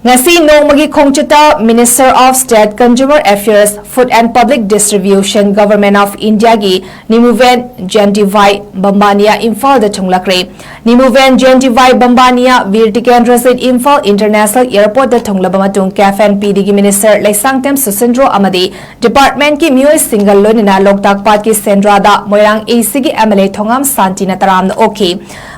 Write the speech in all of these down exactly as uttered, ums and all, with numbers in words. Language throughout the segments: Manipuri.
ꯉꯁꯤ ꯅꯣꯡꯃꯒꯤ ꯈꯣꯡꯆꯠꯇ Minister of State Consumer Affairs, Food and Public Distribution, Government of Indiaꯒꯤ ꯅꯤꯃꯨꯚꯦꯟ ꯖꯌꯟꯇꯤꯚꯥꯏ ꯕꯝꯕꯥꯅꯤꯌꯥ ꯏꯝꯐꯥꯜꯗ ꯊꯨꯡꯂꯛꯈ꯭ꯔꯦ꯫ ꯅꯤꯃꯨꯚꯦꯟ ꯖꯌꯟꯇꯤꯚꯥꯏ ꯕꯝꯕꯥꯅꯤꯌꯥ ꯕꯤꯔ ꯇꯤꯀꯦꯟꯗ꯭ꯔꯖꯤꯠ ꯏꯝꯐꯥꯜ International Airportꯇ ꯊꯨꯡꯂꯕ ꯃꯇꯨꯡ ꯀꯦꯐ ꯑꯦꯟ ꯄꯤꯗꯤꯒꯤ Minister ꯂꯩꯁꯥꯡꯊꯦꯝ ꯁꯨꯁꯤꯟꯗ꯭ꯔꯣ ꯑꯃꯗꯤ departmentꯀꯤ ꯃꯤꯑꯣꯏꯁꯤꯡꯒ ꯂꯣꯏꯅꯅ ꯂꯣꯛꯇꯥꯛ ꯄꯥꯠꯀꯤ ꯁꯦꯟꯗ꯭ꯔꯥꯗ ꯃꯣꯏꯔꯥꯡ ACꯒꯤ MLA ꯊꯣꯉꯥꯝ ꯁꯥꯟꯇꯤꯅ ꯇꯔꯥꯝꯅ ꯑꯣꯛꯈꯤ꯫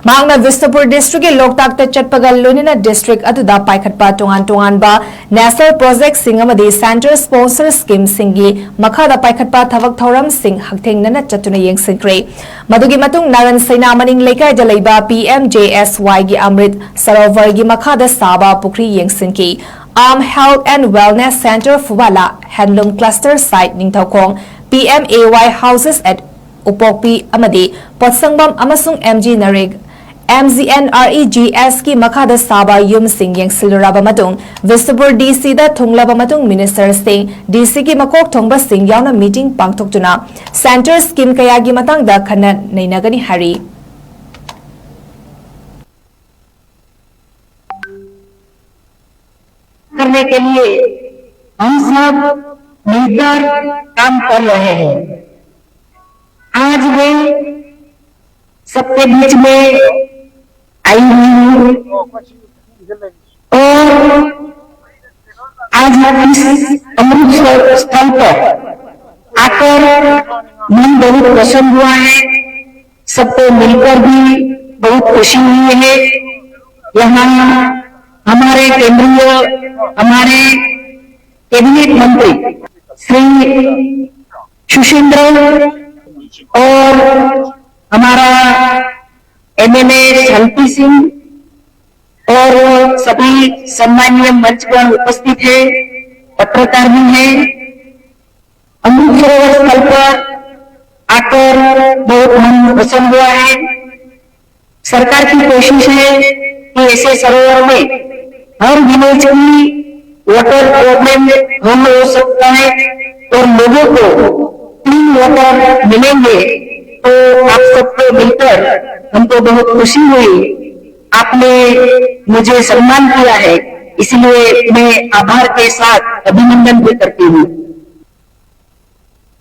ꯃꯍꯥꯛꯅ ꯕꯤꯁꯅꯨꯄꯨꯔ districtꯀꯤ ꯂꯣꯛꯇꯥꯛꯇ ꯆꯠꯄꯒ ꯂꯣꯏꯅꯅ district ꯑꯗꯨꯗ ꯄꯥꯏꯈꯠꯄ ꯇꯣꯉꯥꯟ ꯇꯣꯉꯥꯟꯕ national projectꯁꯤꯡ ꯑꯃꯗꯤ centre sponsor schemeꯁꯤꯡꯒꯤ ꯃꯈꯥꯗ ꯄꯥꯏꯈꯠꯄ ꯊꯕꯛ ꯊꯧꯔꯝꯁꯤꯡ ꯍꯛꯊꯦꯡꯅꯅ ꯆꯠꯇꯨꯅ ꯌꯦꯡꯁꯤꯟꯈ꯭ꯔꯦ꯫ ꯃꯗꯨꯒꯤ ꯃꯇꯨꯡ ꯅꯥꯔꯟ ꯁꯩꯅꯥ ꯃꯅꯤꯡ ꯂꯩꯀꯥꯏꯗ ꯂꯩꯕ PMJSYꯒꯤ ꯑꯃ꯭ꯔꯤꯠ ꯁꯔꯣꯚꯔꯒꯤ ꯃꯈꯥꯗ ꯁꯥꯕ ꯄꯨꯈ꯭ꯔꯤ ꯌꯦꯡꯁꯤꯟꯈꯤ꯫ Arm Health and Wellness Centre ꯐꯨꯕꯥꯂꯥ, Handloom Cluster Site Ningthoukhong, PMAY Houses at ꯎꯄꯣꯛꯄꯤ ꯑꯃꯗꯤ ꯄꯣꯠꯁꯪꯕꯝ ꯑꯃꯁꯨꯡ MGNREG, MGNREGSꯀꯤ ꯃꯈꯥꯗ ꯁꯥꯕ ꯌꯨꯝꯁꯤꯡ ꯌꯦꯡꯁꯤꯜꯂꯨꯔꯕ ꯃꯇꯨꯡ, ꯕꯤꯁꯅꯨꯄꯨꯔ DCꯗ ꯊꯨꯡꯂꯕ ꯃꯇꯨꯡ, ministerꯁꯤꯡ, DCꯒꯤ ꯃꯀꯣꯛ ꯊꯣꯡꯕꯁꯤꯡ ꯌꯥꯎꯅ meeting ꯄꯥꯡꯊꯣꯛꯇꯨꯅ centre scheme ꯀꯌꯥꯒꯤ ꯃꯇꯥꯡꯗ ꯈꯟꯅ ꯅꯩꯅꯒꯅꯤ ꯍꯥꯏꯔꯤ꯫ करने के लिए हम सब मिलकर काम कर रहे हैं। आज मैं सबके बीच में आई हुई हूँ और आज इस अमृत सरोवर स्थल पर आकर मन बहुत प्रसन्न हुआ है। सबको मिलकर भी बहुत खुशी हुई है। यहाँ हमारे केंद्रीय, हमारे कैबिनेट मंत्री श्री सुशींद्र और हमारा MLA शांति सिंह और सभी सम्मानीय मंच पर उपस्थित है, पत्रकार भी हैं। अमृत सरोवर स्थल पर आकर बहुत मन प्रसन्न हुआ है। सरकार की कोशिश है कि ऐसे सरोवर में हर विलेज की वाटर प्रॉब्लम हल हो सकता है और लोगों को क्लीन वाटर मिलेंगे। तो आप सबको मिलकर हमको बहुत खुशी हुई। आपने मुझे सम्मान किया है, इसलिए मैं आभार के साथ अभिनंदन भी करती हूँ।